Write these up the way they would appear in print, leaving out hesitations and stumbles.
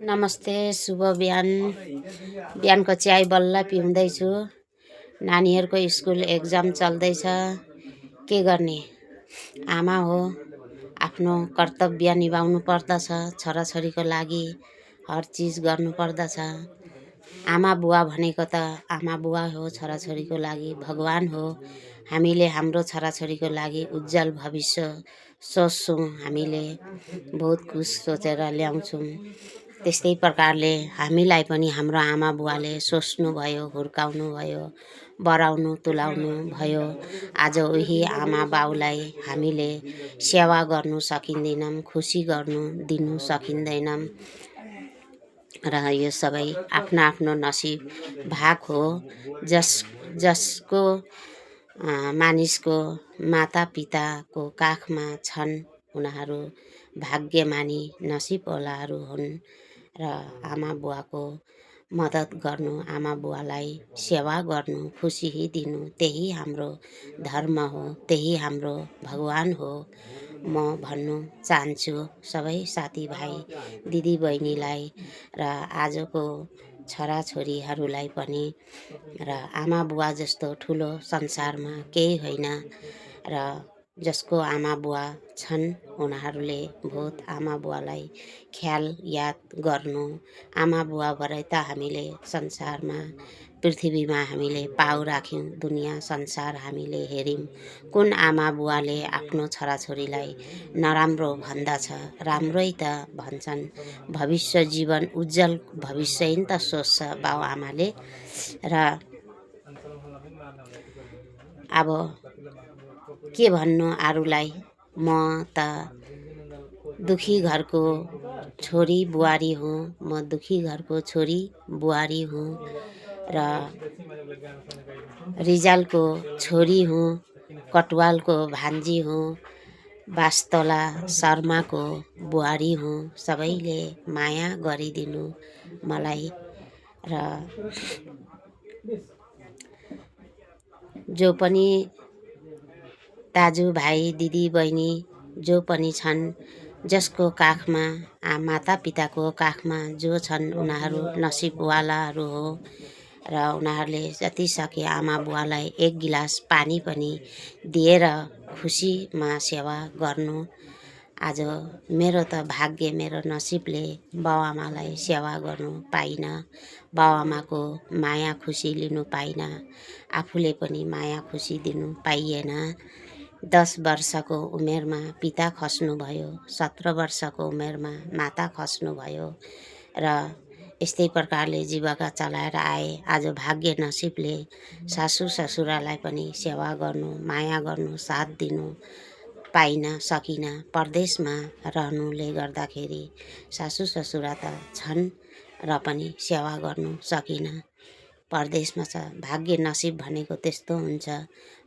नमस्ते, शुभ बिहान। बिहानको चाय बल्ल पिउँदैछु। नानीहरूको स्कुल एक्जाम चल्दैछ। के गर्ने? आमा हो, आफ्नो कर्तव्य निभाउनु पर्दछ। छोराछोरीको लागि हर चिज गर्नु पर्दछ। आमा बुवा भनेको त आमा बुवा हो, छोराछोरीको लागि भगवान हो। हामीले हाम्रो छोराछोरीको लागि उज्जवल भविष्य सोच्छौँ। हामीले बहुत कुछ सोचेर ल्याउँछौँ। त्यस्तै प्रकारले हामीलाई पनि हाम्रो आमा बुवाले सोच्नुभयो, हुर्काउनु भयो, बढाउनु तुलाउनु भयो। आज उही आमा बाउलाई हामीले सेवा गर्नु सकिँदैनौँ, खुसी गर्नु दिनु सकिँदैनौँ। र यो सबै आफ्नो आफ्नो नसिब भाग हो। जसको मानिसको माता पिताको काखमा छन् उनीहरू भाग्यमानी नसिबवालाहरू हुन्। र आमा बुवाको मद्दत गर्नु, आमा बुवालाई सेवा गर्नु, खुसी दिनु, त्यही हाम्रो धर्म हो, त्यही हाम्रो भगवान हो। म भन्नु चाहन्छु सबै साथीभाइ दिदीबहिनीलाई र आजको छोराछोरीहरूलाई पनि। र आमा बुवा जस्तो ठुलो संसारमा केही होइन। र जसको आमा बुवा छन् उनीहरूले बहुत आमा बुवालाई ख्याल याद गर्नु। आमा बुवाबाटै त हामीले संसारमा पृथ्वीमा हामीले पाउ राख्यौँ, दुनियाँ संसार हामीले हेऱ्यौँ। कुन आमा बुवाले आफ्नो छोराछोरीलाई नराम्रो भन्दछ? राम्रै त भन्छन्। भविष्य जीवन उज्जवल भविष्य नि त सोच्छ बाउ आमाले। र अब के भन्नु अरूलाई? म त दुखी घरको छोरी बुहारी हुँ। म दुखी घरको छोरी बुहारी हुँ। र रिजालको छोरी हुँ, कटुवालको भान्जी हुँ, वास्तोला शर्माको बुहारी हुँ। सबैले माया गरिदिनु मलाई। र जो पनि दाजुभाइ दिदीबहिनी जो पनि छन्, जसको काखमा माता पिताको काखमा जो छन् उनीहरू नसिबवालाहरू हो। र उनीहरूले जति सके आमा बुवालाई एक गिलास पानी पनि दिएर खुसीमा सेवा गर्नु। आज मेरो त भाग्य, मेरो नसिबले बाउ आमालाई सेवा गर्नु पाइनँ, बाउ आमाको माया खुसी लिनु पाइनँ, आफूले पनि माया खुसी दिनु पाइएन। 10 वर्षको उमेरमा पिता खस्नुभयो, 17 वर्षको उमेरमा माता खस्नुभयो। र यस्तै प्रकारले जीविका चलाएर आए। आज भाग्य नसिबले सासू ससुरालाई पनि सेवा गर्नु, माया गर्नु, साथ दिनु पाइन सकिन। परदेशमा रहनुले गर्दाखेरि सासू ससुरा त छन् र पनि सेवा गर्नु सकिन। परदेशमा छ। भाग्य नसिब भनेको त्यस्तो हुन्छ।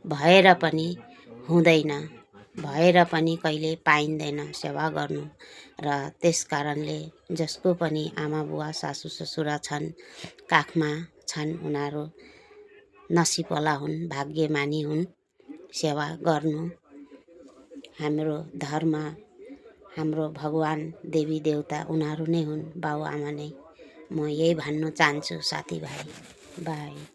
भएर पनि हुँदैन, भएर पनि कहिले पाइँदैन सेवा गर्नु। र त्यस कारणले जसको पनि आमा बुवा सासू ससुरा छन्, काखमा छन्, उनीहरू नसिबवाला हुन्, भाग्यमानी हुन्। सेवा गर्नु हाम्रो धर्म, हाम्रो भगवान देवी देवता उनीहरू नै हुन्, बाउ आमा नै। म यही भन्नु चाहन्छु साथीभाइ। बाई।